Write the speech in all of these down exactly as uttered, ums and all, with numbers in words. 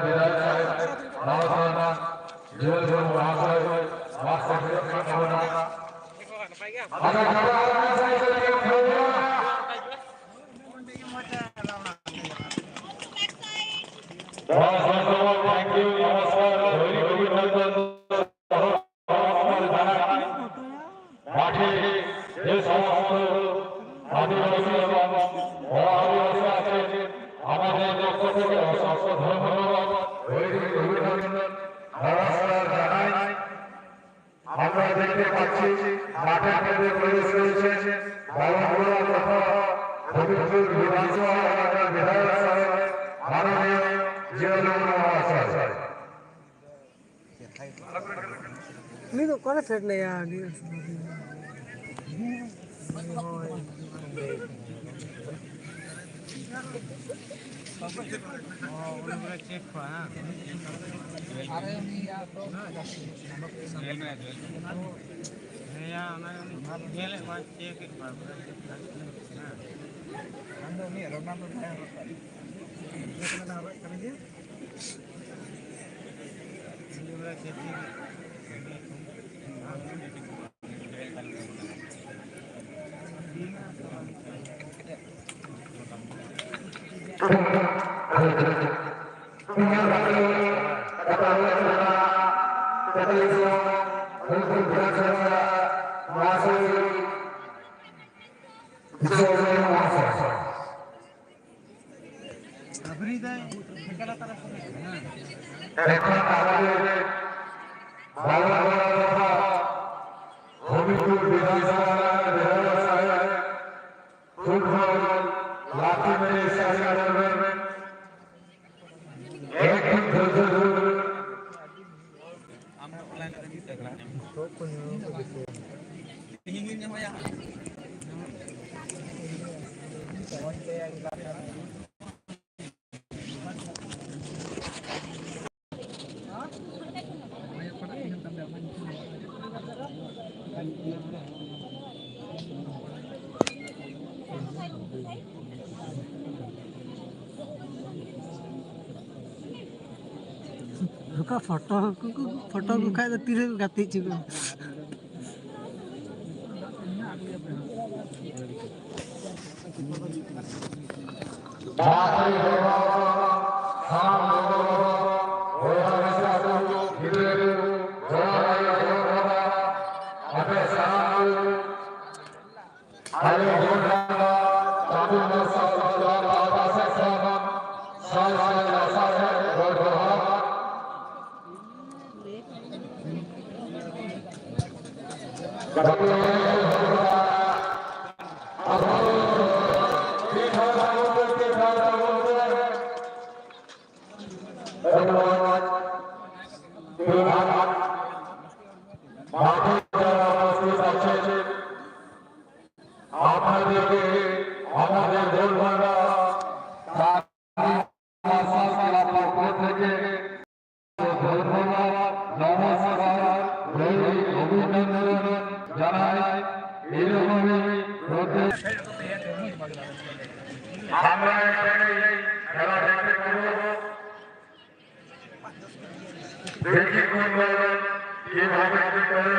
বিধায়ক সাহেব, নমস্কার, জুয়েল মহাশয়, মাস্টার সাহেব, নমস্কার। আচ্ছা, যারা আপনার সাথে Thank you, নমস্কার, ধৈর্য অভিনন্দন। মাঠে যে সমস্ত আদিবাসী এবং অনাদিবাসী আছেন, আমাদের পক্ষ থেকে অসংখ্য ধন্যবাদ, অভিনন্দন, নমস্কার জানাই। আমরা দেখতে পাচ্ছি মাঠের মধ্যে প্রবেশ করেছে বাবনগোলা তথা হবিপুর বিধানসভা এলাকার বিধায়ক সাহেব মাননীয় জিয়াউর রহমান মহাশয়। ᱩᱱᱤ ᱫᱚ ᱚᱠᱟᱨᱮ ᱯᱷᱮᱰ ᱱᱟᱭᱟ? ᱩᱱᱤ ᱦᱮᱸᱭᱟ, ᱚᱱᱟ ᱧᱮᱞᱮᱫ ᱠᱚᱣᱟ, ᱪᱮᱠ ᱮᱫ ᱠᱚᱣᱟ᱾ ᱟᱢ ᱫᱚ ᱩᱱᱤ ᱨᱚᱱᱟᱞᱰᱳ ᱡᱟᱦᱟᱸᱭ ᱦᱚᱨᱚᱜ ᱠᱟᱜ ᱩᱱᱤ ᱠᱟᱱᱟ ᱦᱚᱨᱚᱜ ᱠᱟᱱᱟ ᱡᱮ? ᱮᱠᱷᱚᱱ ᱟᱵᱚᱨᱮᱱ ᱵᱟᱵᱟ ᱵᱟᱵᱟ ᱦᱚᱵᱤᱯᱩᱨ ᱵᱤᱫᱷᱟᱱᱥᱚᱵᱷᱟ ᱨᱮᱱ ᱵᱤᱫᱷᱟᱭᱚᱠ ᱥᱟᱦᱮᱵ ᱯᱷᱩᱴᱵᱚᱞ ᱞᱟᱛᱤ ᱢᱮᱱᱮ ᱥᱟᱹᱨᱤ ᱠᱟᱛᱷᱟ ᱢᱮᱱ ᱮᱠ ᱫᱷᱩᱨ ᱫᱷᱩᱨ ᱫᱷᱩᱨ ᱱᱚᱝᱠᱟ ᱯᱷᱳᱴᱳ ᱠᱚ, ᱯᱷᱳᱴᱳ ᱠᱚ ᱠᱷᱟᱡ ᱫᱚ ᱛᱤᱨᱮ ᱠᱚ ᱜᱟᱛᱮ ᱦᱚᱪᱚ ᱠᱚᱣᱟ? ᱡᱟᱦᱟᱸ ᱛᱤᱱᱟᱹᱜ ᱦᱚᱲ ᱠᱚ, ᱥᱟᱱᱟᱢ ᱜᱚᱜᱚ ᱵᱟᱵᱟ, ᱵᱚᱭᱦᱟ ᱢᱤᱥᱨᱟ ᱠᱚ, ᱜᱤᱫᱽᱨᱟᱹ ᱠᱚ, ᱡᱚᱦᱟᱨ ᱟᱭᱳ, ᱡᱚᱦᱟᱨ ᱵᱟᱵᱟ, ᱟᱯᱮ ᱥᱟᱱᱟᱢ ᱠᱚ ᱟᱞᱮ ᱦᱚᱲ ᱞᱟᱸᱜᱟ, ᱪᱟᱸᱫᱳ ᱢᱟᱨᱥᱟᱞ ᱵᱟᱡᱟᱨ ᱯᱟᱦᱴᱟ ᱥᱮᱫ ᱠᱷᱚᱱ ᱥᱟᱭ ᱥᱟᱭ ᱞᱟᱥᱟᱲᱦᱮᱫ ᱜᱚᱰ ᱡᱚᱦᱟᱨ᱾ ᱜᱟᱛᱮ ᱦᱚᱲ ᱠᱚ, ᱟᱵᱚ ᱢᱤᱫ ᱦᱚᱲ ᱛᱟᱵᱚᱱ ᱯᱮ, ᱢᱤᱫ ᱦᱚᱲ ᱛᱟᱵᱚᱱ ᱯᱮ᱾ ᱟᱹᱰᱤ ᱢᱚᱡᱽ᱾ ᱢᱤᱫ ᱦᱚᱲ ᱢᱟᱴᱷ ᱨᱮ ᱩᱯᱚᱥᱛᱷᱤᱛ ᱟᱪᱷᱮ। আপনাদেরকে আমাদের গোলবালা তার মাসালা পক্ষ থেকে ধন্যবাদ, নমস্কার, দৈনিক অভিনন্দন জানাই। এরকমই প্রত্যেক আমরা এখানে এই খেলা দেখতে পাবো। দেখি কোন দল কিভাবে কি করে।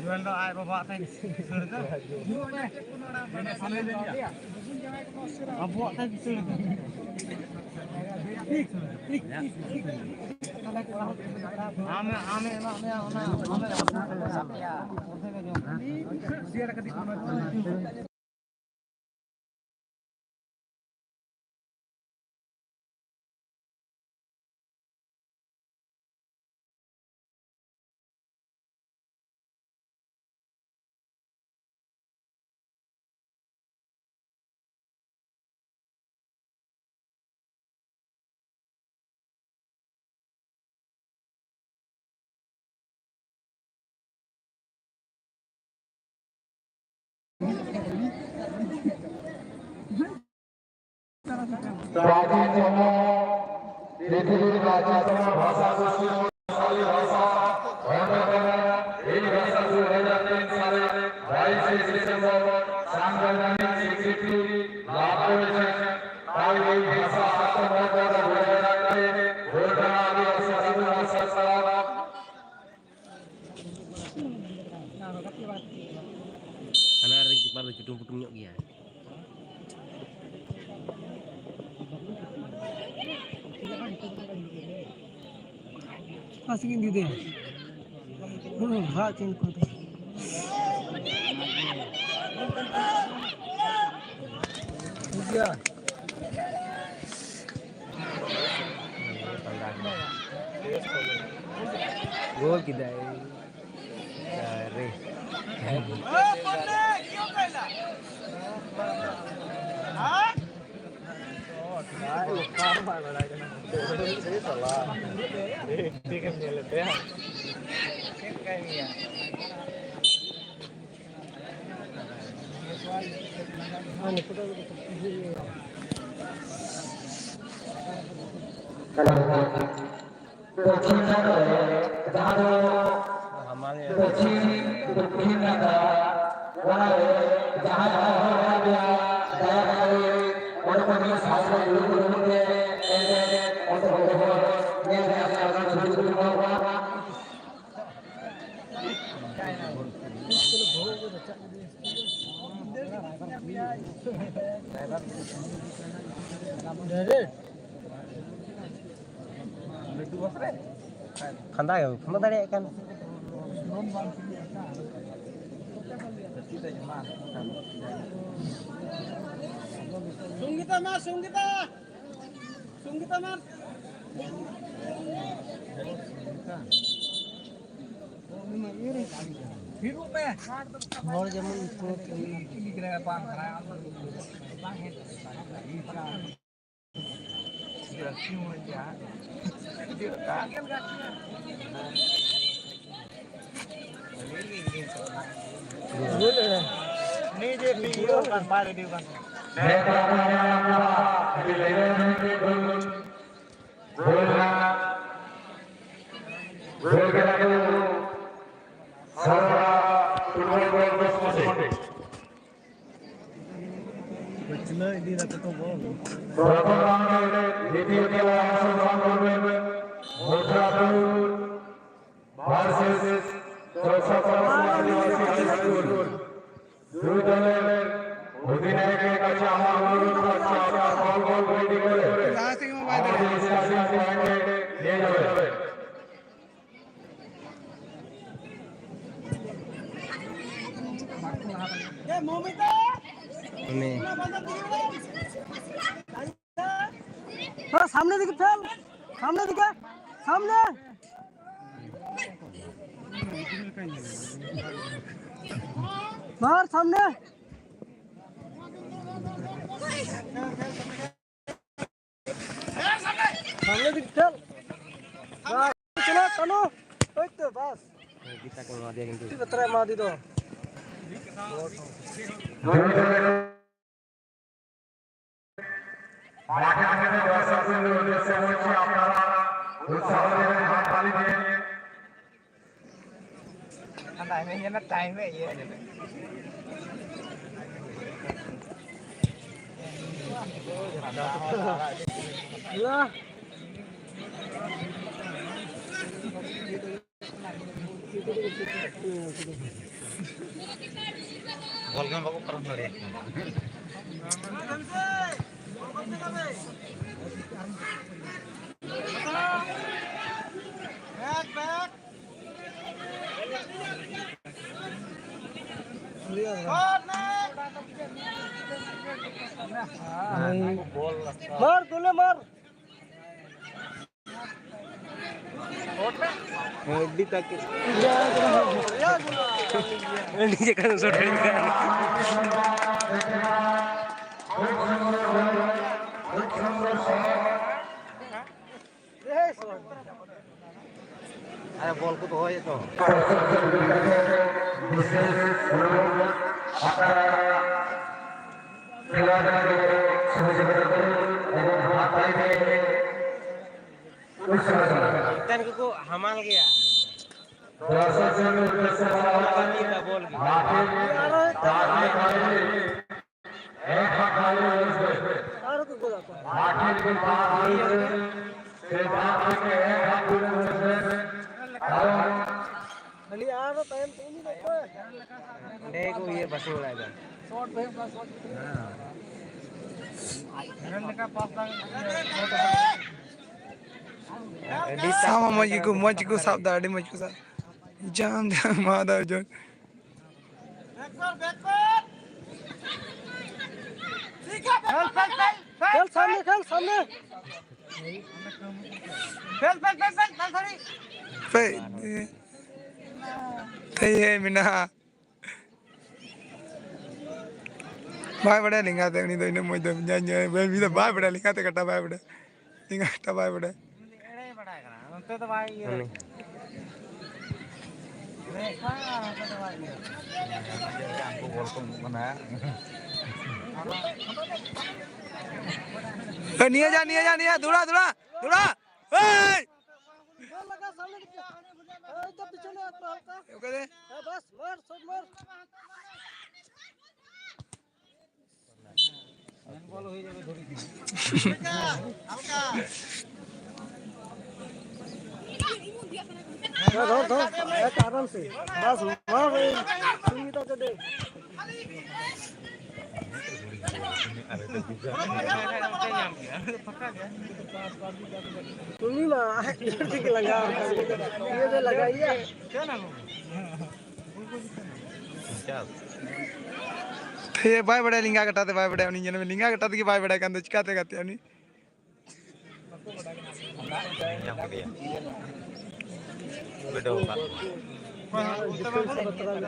ᱡᱩᱣᱟᱹᱱ ᱫᱚ ᱟᱡ ᱵᱟᱵᱟ ᱟᱛᱮ ᱫᱟᱹᱲ ᱫᱚ᱾ ᱟᱵᱚᱣᱟᱜ ᱛᱮ ᱫᱟᱹᱲ ᱫᱚ᱾ ᱟᱢᱮ, ᱟᱢᱮ ᱮᱢᱟᱜ ᱢᱮᱭᱟ ᱚᱱᱟ, ᱟᱢᱮ ᱮᱢᱟᱜ ᱢᱮᱭᱟ᱾ প্রাচীনতম পৃথিবীর প্রাচীনতম ভাষা গোষ্ঠী ভাষা। এই ভাষা দুই হাজার তিন সালে বাইশে সাংবিধানিক স্বীকৃতি লাভ করেছেন। তাই এই ভাষা আত্মমর্যাদা বজায় রাখতে গোলপাড়া আদিবাসী আদিবাসী সংস্থা ᱦᱟᱱᱟ ᱨᱮᱱ ᱠᱤᱯᱟᱨ ᱫᱚ ᱪᱩᱴᱩᱝ ᱯᱩᱴᱩᱝ ᱧᱚᱜ ᱜᱮᱭᱟ᱾ ᱟᱥᱤᱠᱤᱱ ᱫᱤᱫᱤ᱾ ᱦᱩᱸ, ᱦᱟᱜ ᱪᱮᱫ ᱠᱚ ᱫᱚ᱾ ᱴᱷᱤᱠ ᱜᱮᱭᱟ᱾ ᱜᱳᱞ ᱠᱮᱫᱟᱭ᱾ ᱟᱨᱮ᱾ ᱴᱷᱤᱠ ᱮᱢ ᱧᱮᱞ ᱞᱮᱫ ᱛᱟᱭᱟ᱾ ᱯᱚᱪᱷᱤᱢ ᱱᱟᱠᱷᱟ ᱨᱮ ᱡᱟᱦᱟᱸ ᱫᱚ ᱯᱚᱪᱷᱤᱢ ᱫᱚᱠᱠᱷᱤᱱ ᱱᱟᱠᱷᱟ, ᱚᱱᱟ ᱨᱮ ᱡᱟᱦᱟᱸᱭ ᱦᱚᱲ ᱦᱚᱲ ᱢᱮᱱᱟᱜ ᱯᱮᱭᱟ, ᱫᱟᱭᱟ ᱠᱟᱛᱮ ᱚᱸᱰᱮ ᱠᱷᱚᱱ ᱢᱤᱫ ᱥᱟᱭᱤᱰ ᱨᱮ ᱫᱩᱲᱩᱵ ᱫᱩᱲᱩᱵ ᱯᱮ, ᱮᱱᱛᱮ ᱚᱸᱰᱮ ᱦᱚᱲ ᱧᱮᱞ ᱨᱮᱭᱟᱜ ᱥᱟᱱᱟ ᱥᱩᱡᱳᱜᱽ ᱵᱚᱱ ᱮᱢᱟ ᱠᱚᱣᱟ᱾ ᱯᱷᱟᱸᱫᱟ ᱜᱮ ᱵᱟᱢ ᱯᱷᱟᱸᱫᱟ ᱫᱟᱲᱮᱭᱟᱜ ᱠᱟᱱ᱾ ᱥᱚᱝᱜᱤᱛᱟ ᱢᱟ, ᱥᱚᱝᱜᱤᱛᱟ᱾ ᱥᱚᱝᱜᱤᱛᱟ ᱢᱟ᱾ ᱦᱚᱲ ᱡᱮᱢᱚᱱ ᱩᱱᱠᱩ ᱱᱤᱡᱮ ᱯᱤ ᱤ ᱳ ᱠᱟᱱ ᱵᱟᱭ ᱨᱮᱰᱤ ᱠᱟᱱ᱾ ᱱᱮᱛᱟᱨ ᱢᱟ ᱧᱮᱞ ᱧᱟᱢᱚᱜ ᱠᱟᱱᱟ, ᱟᱹᱰᱤ ᱞᱟᱭᱤᱱ ᱨᱮ ᱜᱳᱞ, ᱜᱳᱞ ᱨᱮᱱᱟᱜ, ᱜᱳᱞ ᱠᱮᱫᱟ ᱠᱚ ᱥᱟᱨᱣᱟ ᱯᱷᱩᱴᱵᱚᱞ ᱠᱞᱟᱵᱽ ᱫᱚᱥ ᱢᱟᱹᱡᱷᱤ᱾ প্রথম রাউন্ডে দ্বিতীয় খেলায় অংশগ্রহণ করবেন মথুরাপুর ভার্সেস চৌসাপাড়া আদিবাসী হাই স্কুল। দুই দলের অধিনায়কের কাছে আমার অনুরোধ থাকছে, আপনারা বল বল রেডি করে আমাদের স্টার্টিং পয়েন্টে নিয়ে যাবেন। সামনের দিকে ফেল, সামনের দিকে, সামনে। মার সামনে। সামনের দিকে ফেল। বাস, চলো, টানো। ওই তো, বাস। গীতাকে মা দিয়ে কিন্তু। ঠিক আছে, মা দি দাও। মাঠে নেমে দর্শকদের উদ্দেশ্যে বলছি, আপনারা উৎসাহ দেবেন হাততালি দিয়ে। টাইমে ইয়ে না, টাইমে ইয়ে। ᱵᱚᱞ ᱜᱮ ᱵᱟᱠᱚ ᱯᱟᱨᱚᱢ ᱫᱟᱲᱮᱭᱟᱜ ᱠᱟᱱᱟ᱾ ᱢᱟᱨ, ᱫᱩᱞᱮ ᱢᱟᱨ᱾ ᱟᱹᱰᱤ ᱛᱟᱠᱮ᱾ ᱟᱹᱰᱤ ᱡᱟᱭᱜᱟ ᱨᱮ ᱥᱚᱴ ᱦᱩᱭᱩᱜ ᱠᱟᱱᱟ᱾ ᱟᱨᱮ, ᱵᱚᱞ ᱠᱚ ᱫᱚᱦᱚᱭᱮᱫ ᱫᱚ᱾ বিশেষ অনুরোধ, আপনারা খেলোয়াড়দেরকে সহযোগিতা করুন এবং হাততালি দিয়ে উৎসাহ জানান। ᱢᱤᱫᱴᱟᱝ ᱜᱮᱠᱚ ᱦᱟᱢᱟᱞ ᱜᱮᱭᱟ᱾ দর্শকদের উদ্দেশ্যে বলা হচ্ছে, ᱵᱚᱞ ᱜᱮ᱾ মাঠের চার হাত বাইরে, এক হাত বাইরে ᱚᱸᱰᱮ ᱠᱚ ᱤᱭᱟᱹ ᱵᱟᱹᱥᱩ ᱵᱟᱲᱟᱭᱮᱫᱟ᱾ ᱟᱹᱰᱤ ᱥᱟᱵ ᱦᱚᱸ ᱢᱚᱡᱽ ᱜᱮᱠᱚ, ᱢᱚᱡᱽ ᱜᱮᱠᱚ ᱥᱟᱵ ᱮᱫᱟ, ᱟᱹᱰᱤ ᱢᱚᱡᱽ ᱠᱚ ᱥᱟᱵ᱾ ᱡᱟᱢ, ᱡᱟᱢ, ᱢᱟ ᱫᱟ ᱡᱚᱱ᱾ ᱠᱷᱮᱞ ᱥᱟᱢᱱᱮ, ᱠᱷᱮᱞ ᱥᱟᱢᱱᱮ᱾ ᱯᱮ, ᱯᱮ, ᱢᱮᱱᱟᱜᱼᱟ᱾ ᱵᱟᱭ ᱵᱟᱲᱟᱭᱟ ᱞᱮᱸᱜᱟ ᱛᱮ, ᱩᱱᱤ ᱫᱚ ᱤᱱᱟᱹᱜ ᱢᱚᱡᱽ ᱫᱚ ᱧᱮᱞ, ᱧᱮᱞ, ᱩᱱᱤ ᱫᱚ ᱵᱟᱭ ᱵᱟᱲᱟᱭᱟ ᱞᱮᱸᱜᱟ ᱛᱮ ᱠᱟᱴᱟ ᱵᱟᱭ ᱵᱟᱲᱟᱭᱟ᱾ ᱞᱮᱸᱜᱟ ᱠᱟᱴᱟ ᱵᱟᱭ ᱵᱟᱲᱟᱭᱟ᱾ ᱩᱱᱤ ᱫᱚ ᱮᱲᱮᱭ ᱵᱟᱲᱟᱭ ᱠᱟᱱᱟ, ᱱᱚᱛᱮ ᱫᱚ ᱵᱟᱭ ᱤᱭᱟᱹ ᱦᱟᱹᱱᱤ᱾ ᱫᱟᱲᱮᱭᱟᱜ ᱠᱟᱱᱟ᱾ ᱱᱚᱛᱮ ᱫᱚ ᱵᱟᱭ ᱤᱭᱟᱹ᱾ ᱩᱱᱠᱩ ᱵᱚᱞ ᱠᱚ ᱮᱢᱚᱜ ᱠᱟᱱᱟ᱾ ᱮ, ᱱᱤᱭᱟᱹ ᱡᱟ, ᱱᱤᱭᱟᱹ ᱡᱟ, ᱱᱤᱭᱟᱹ ᱫᱩᱲᱟ, ᱫᱩᱲᱟ, ᱫᱩᱲᱟ᱾ ᱮᱭ! ᱵᱚᱞ ᱞᱟᱜᱟ ᱥᱟᱢᱱᱮ ᱫᱤᱠᱮ᱾ ᱮᱭ ᱛᱚ ᱯᱤᱪᱷᱚᱱᱮ ᱟᱛᱢᱟ ᱦᱟᱞᱠᱟ। ᱚᱠᱟᱨᱮ? ᱦᱮᱸ, ᱵᱟᱥ, ᱢᱟᱨ, ᱥᱚᱴ ᱢᱟᱨ। ᱫᱷᱚᱨ, ᱫᱷᱚᱨ, ᱫᱷᱚᱨ, ᱮᱠ ᱟᱨᱟᱢ ᱥᱮ। ᱵᱟᱥ, ᱢᱟᱨ, ᱥᱩᱢᱤᱛᱟ ᱪᱚᱰᱮ। ᱩᱱᱤ ᱢᱟ ᱟᱡ ᱛᱮᱜᱮ ᱞᱟᱸᱜᱟ ᱟᱠᱟᱱ᱾ ᱤᱭᱟᱹ ᱫᱚ ᱞᱟᱸᱜᱟ ᱜᱮᱭᱟ᱾ ᱦᱮᱸ, ᱵᱟᱭ ᱵᱟᱲᱟᱭᱟ, ᱞᱮᱸᱜᱟ ᱠᱟᱴᱟ ᱛᱮ ᱵᱟᱭ ᱵᱟᱲᱟᱭᱟ᱾ ᱩᱱᱤ ᱧᱮᱞ ᱢᱮ, ᱞᱮᱸᱜᱟ ᱠᱟᱴᱟ ᱛᱮᱜᱮ ᱵᱟᱭ ᱵᱟᱲᱟᱭ ᱠᱟᱱ ᱫᱚ, ᱪᱤᱠᱟᱛᱮ ᱜᱟᱛᱮᱜᱼᱟ ᱩᱱᱤ? ᱧᱟᱢ ᱠᱮᱫᱮᱭᱟ᱾ ᱵᱤᱰᱟᱹᱣ ᱟᱠᱟᱫ᱾ ᱚᱠᱚᱭ ᱦᱚᱸ ᱩᱛᱟᱹᱨ ᱵᱟᱝ ᱠᱷᱟᱹᱞᱤ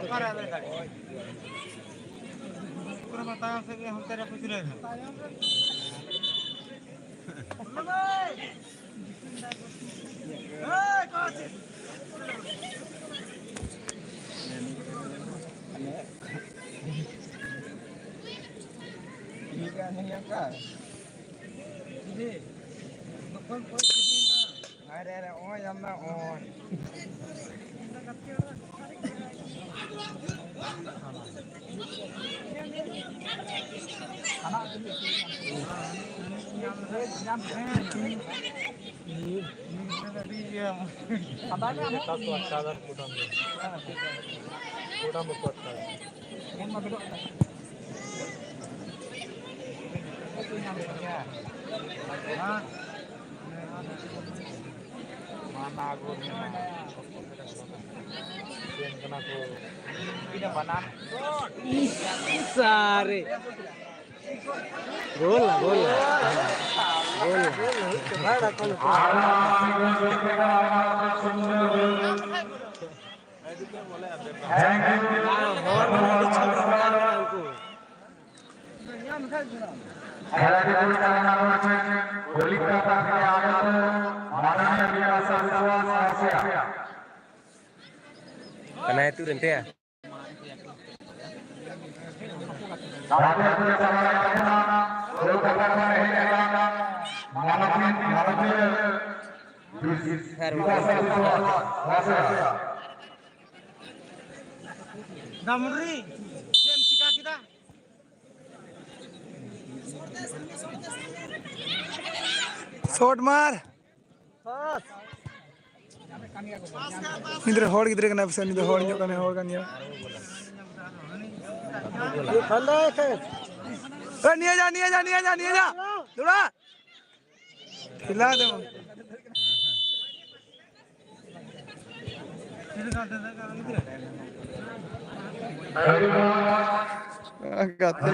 ᱚᱠᱟᱨᱮ ᱟᱫᱚᱭ ᱫᱟᱲᱮᱭᱟᱜᱼᱟ? ᱩᱛᱟᱹᱨ ᱢᱟ ᱛᱟᱭᱚᱢ ᱥᱮᱫ ᱜᱮ ᱦᱟᱱᱛᱮ ᱨᱮ ᱯᱟᱹᱪᱷᱞᱟᱹ ᱮᱱᱟ᱾ ᱟᱨᱮ, ᱟᱨᱮ, ᱚᱭ ᱟᱢ ᱫᱚ, ᱚᱭ᱾ ᱥᱟᱨᱮ᱾ ᱜᱳᱞ ᱱᱟ, ᱜᱳᱞ ᱱᱟ᱾ ᱜᱳᱞ ᱱᱟ᱾ ᱦᱚᱲ ᱢᱟ ᱟᱹᱰᱤ ᱪᱷᱟᱹᱛᱩ ᱠᱟᱱᱟ ᱩᱱᱠᱩ᱾ ᱠᱚᱞᱤᱠᱟᱛᱟ ᱛᱷᱮᱠᱮ ᱟᱜᱚᱛ ᱢᱟᱱᱚᱱᱤᱭᱚ ᱵᱤᱠᱟᱥ ᱵᱤᱥᱣᱟᱥ ᱢᱟᱥᱮᱭᱟ᱾ ᱠᱟᱱᱟᱭ ᱟᱹᱛᱩ ᱨᱮᱱ ᱛᱮᱭᱟ᱾ ᱜᱟᱛᱮ ᱟᱹᱛᱩ ᱨᱮ ᱪᱟᱞᱟᱣ ᱞᱮᱱ ᱛᱟᱵᱚᱱᱟ, ᱠᱳᱞᱠᱟᱛᱟ ᱠᱷᱚᱱ ᱦᱮᱡ ᱟᱠᱟᱱ ᱢᱟᱱᱚᱛᱤ, ᱢᱟᱱᱚᱛᱤᱭᱟᱹ ᱵᱤᱥ-, ᱵᱤᱠᱟᱥ ᱵᱤᱥᱣᱟᱥ ᱢᱟᱥᱮᱭᱟ᱾ ᱰᱟᱢᱨᱤ, ᱪᱮᱫ ᱮᱢ ᱪᱤᱠᱟ ᱠᱮᱫᱟ? ᱥᱚᱴ ᱢᱟᱨ᱾ ᱩᱱᱤ ᱫᱚ ᱦᱚᱲ ᱜᱤᱫᱽᱨᱟᱹ ᱠᱟᱱᱟᱭ ᱯᱟᱥᱮ, ᱩᱱᱤ ᱫᱚ ᱦᱚᱲ ᱧᱚᱜ ᱠᱟᱱᱟᱭ, ᱦᱚᱲ ᱠᱟᱱ ᱜᱮᱭᱟ᱾ ᱮ, ᱱᱤᱭᱟᱹ ᱡᱟ, ᱱᱤᱭᱟᱹ ᱡᱟ, ᱱᱤᱭᱟᱹ ᱡᱟ, ᱱᱤᱭᱟᱹ ᱡᱟ᱾ ᱫᱩᱲᱟ᱾ ᱠᱷᱮᱞᱟ ᱫᱮ᱾ ᱜᱟᱛᱮ᱾